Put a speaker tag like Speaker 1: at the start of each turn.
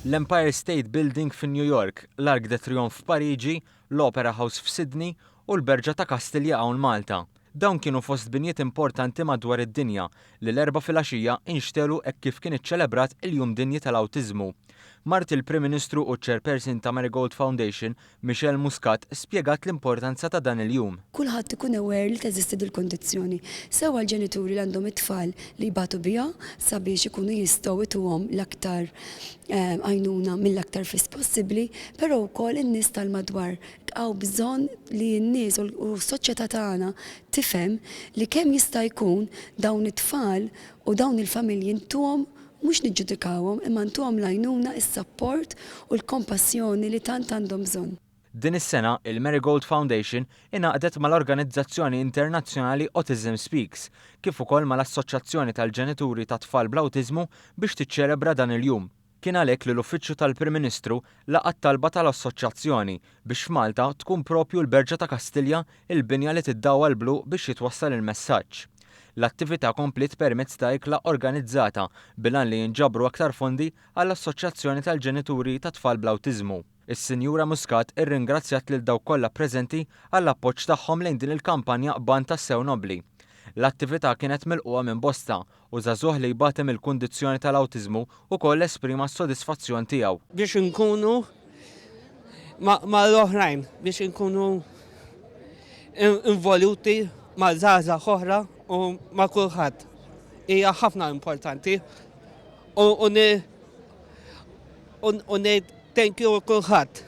Speaker 1: L-Empire State Building fi New York, l-Arc de Triomphe f'Pariġi, l-Opera House f'Sydney u l-Berġa ta' Kastilja hawn Malta. Dawn kienu fost binjiet importanti madwar id-dinja li l-Erbgħa filgħaxija inxtegħlu hekk kif kien iċċelebrat il-Jum Dinji tal-Awtiżmu. Mart il-Prim Ministru u ċ-Chairperson ta' Marigold Foundation, Michelle Muscat, spjegat l-importanza ta' dan il-jum.
Speaker 2: Kulħadd ikun aware li teżisti dil-kundizzjoni. Sew għall-ġenituri li għandhom it-tfal li jbatu biha sabiex ikunu jistgħu jtuhom l-aktar għajnuna mill-aktar fis possibbli, però wkoll in-nies tal-madwar. Hawn bżonn li n-nies u s-soċjetà tagħna tifhem li kemm jista' jkun dawn it-tfal u dawn il-familji ntuhom mhux niġġudikawhom imma ntuhom l-għajnuna, is-sapport u l-kompassjoni li tant għandhom bżonn.
Speaker 1: Din is-sena, il-Marigold Foundation ingħaqdet mal-organizzazzjoni internazzjonali Autism Speaks, kif ukoll mal-Assoċjazzjoni tal-Ġenituri ta' Tfal bl-Awtiżmu biex tiċċelebra dan il-jum. Kien għalhekk li l-Uffiċċju tal-Prim Ministru laqa' t-talba tal-Assoċjazzjoni biex f'Malta tkun proprju l-Berġa ta' Kastilja l-binja li tiddawwal blu biex jitwassal il-messaġġ. L-attività kompliet permezz ta' ikla organizzata bil-għan li jinġabru aktar fondi għall-Assoċjazzjoni tal-Ġenituri ta' Tfal bl-Awtiżmu. Is-Sinjura Muscat irringrazzjat lil dawk kollha preżenti għall-appoġġ tagħhom lejn din il-kampanja b'għan tassew nobbli. L-attività kienet milqugħa minn bosta u żagħżugħ li jbati mill-kundizzjoni tal-awtiżmu wkoll esprima s-sodisfazzjon tiegħu.
Speaker 3: Biex inkunu mal-oħrajn, biex inkunu involuti ma' żgħażagħ oħra u ma' kulħadd. Hija ħafna importanti u ngħid thank you kulħadd.